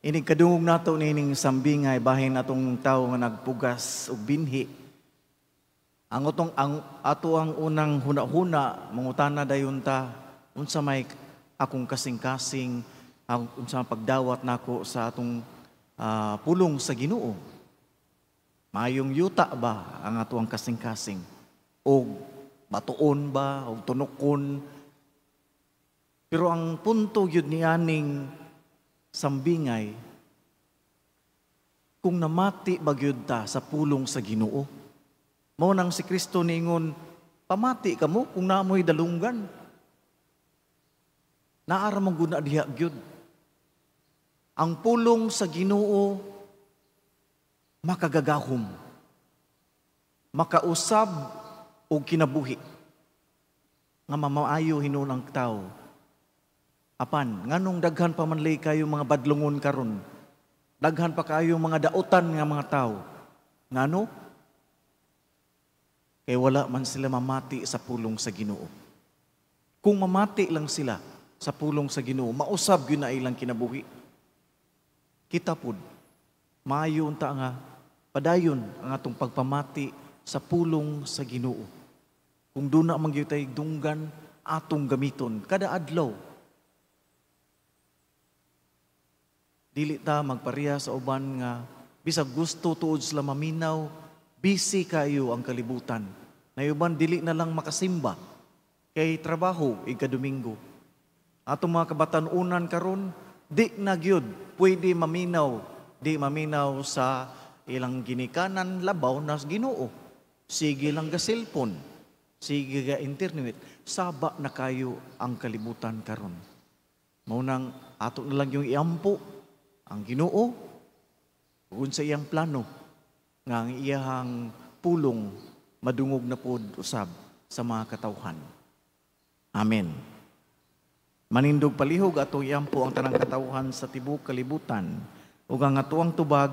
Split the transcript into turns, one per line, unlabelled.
Inig kadungog nato niining sambingay, bahin atong tawo nga nagpugas og binhi. Ang utong ang ato ang unang huna-huna, mangutana dayon ta, unsa may akong kasing-kasing, ang unsa pagdawat nako sa atong pulong sa Ginoo? Mayong yuta ba ang ato ang kasing-kasing? O batuon ba o tunokon? Pero ang punto gyud ni aning sambingay, kung namati ba gyud ta sa pulong sa Ginoo. Mao nang si Kristo niingon, "Pamati kamo kung naa moy dalunggan." Naa ra man gud na diha gyud. Ang pulong sa Ginoo makagagahom, makausab og kinabuhi nga mamaayo hinuon ang tao. Apan nganong daghan pa man lay kayo mga badlongon karon? Daghan pa kayo mga dautan nga mga tao. Ngano? Kay wala man sila mamati sa pulong sa Ginoo. Kung mamati lang sila sa pulong sa Ginoo, mausab gyud na ilang kinabuhi. Kita pud, maayo unta nga padayon ang atong pagpamati sa pulong sa Ginoo. Kung duna man gyud tay dunggan, atong gamiton kada adlaw. Dili ta magpareha sa uban nga bisag gusto tuod sila maminaw, busy kayo ang kalibutan. Na uban dili na lang makasimba kay trabaho ika Domingo. Atong mga kabatan-unan karon, di na gyud pwede maminaw, di maminaw sa ilang ginikanan, labaw na sa Ginoo. Sige lang ga cellphone, sige ga internet, saba na kayo ang kalibutan karon. Mao nang ato na lang yung iampo ang Ginoo ug sa iyang plano nga ang iyahang pulong madungog na pod usab sa mga katawhan. Amen. Manindog palihog, atong iampo ang tanang katawhan sa tibuok kalibutan ug ang atuang tubag.